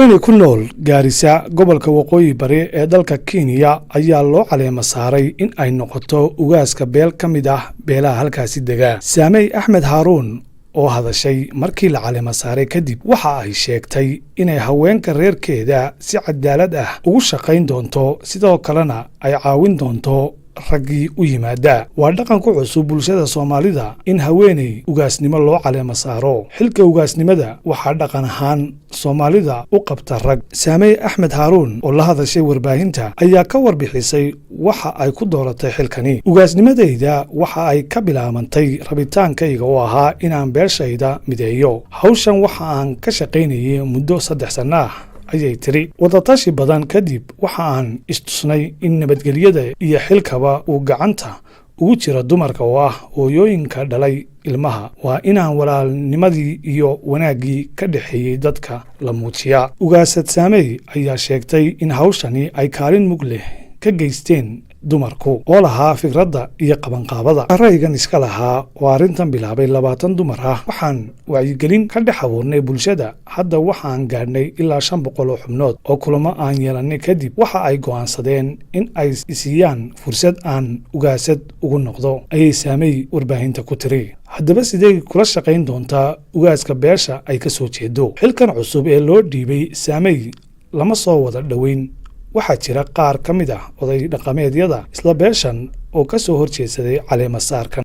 Haweeney ku nool Gaarisa, gobolka Waqooyi Bari ee dalka Kenya, ayaa loo caleemo saaray in ay noqoto ugaaska beel ka mid ah beelaha halkaasi dega. Saamey Axmed Haaruun oo hadashay markii la caleemo saaray kadib waxa ay sheegtay inay haweenka reerkeeda si cadaalad ah ugu shaqayn doonto, sidoo kalena ay caawin doonto raggii u yimaada. Waa dhaqan ku cusub bulshada Soomaalida in haweeney ugaasnimo loo caleemo saaro. Xilka ugaasnimada waxaa dhaqan ahaan Soomaalida u qabta rag. Saamey Axmed Haaruun oo la hadashay warbaahinta ayaa ka warbixisay waxa ay ku dooratay xilkani. "Ugaasnimadayda waxa ay ka bilaabantay rabitaankayga oo ahaa inaan beeshayda mideeyo. Hawshan waxa aan ka shaqaynayay muddo 3 sanno ah," ayay tiri. "Wadatashi badan kadib waxa aan istusnay in nabadgelyada iyo xilkaba uu gacanta ugu jira dumarka oo ah hooyooyinka dhalay ilmaha. Waa inaan walaalnimadii iyo wanaaggii ka dhexeeyey dadka la muujiyaa." Ugaasad Saamey ayaa sheegtay in hawshani ay kaalin mug leh ka geysteen dumarku oo lahaa fikradda iyo qabanqaabada. "Ra'yigan iska lahaa oo arrintan bilaabay 20 dumar ah. Waxaan wacyigelin ka dhex abuurnay bulshada. Hadda waxaan gaadhnay ilaa 500 oo xubnood oo kulamo aan yeelannay kadib waxa ay go'aansadeen in ay isiiyaan fursad aan ugaasad ugu noqdo," ayay Saamey warbaahinta ku tiri. Haddaba sidee kula shaqayn doontaa ugaaska beesha ay ka soo jeedo? Xilkan cusub ee loo dhiibay Saamey lama soo wada dhoweyn. Waxaa jira qaar ka mid ah oday dhaqameedyada isla beeshan oo ka soo horjeedsaday caleema saarkan.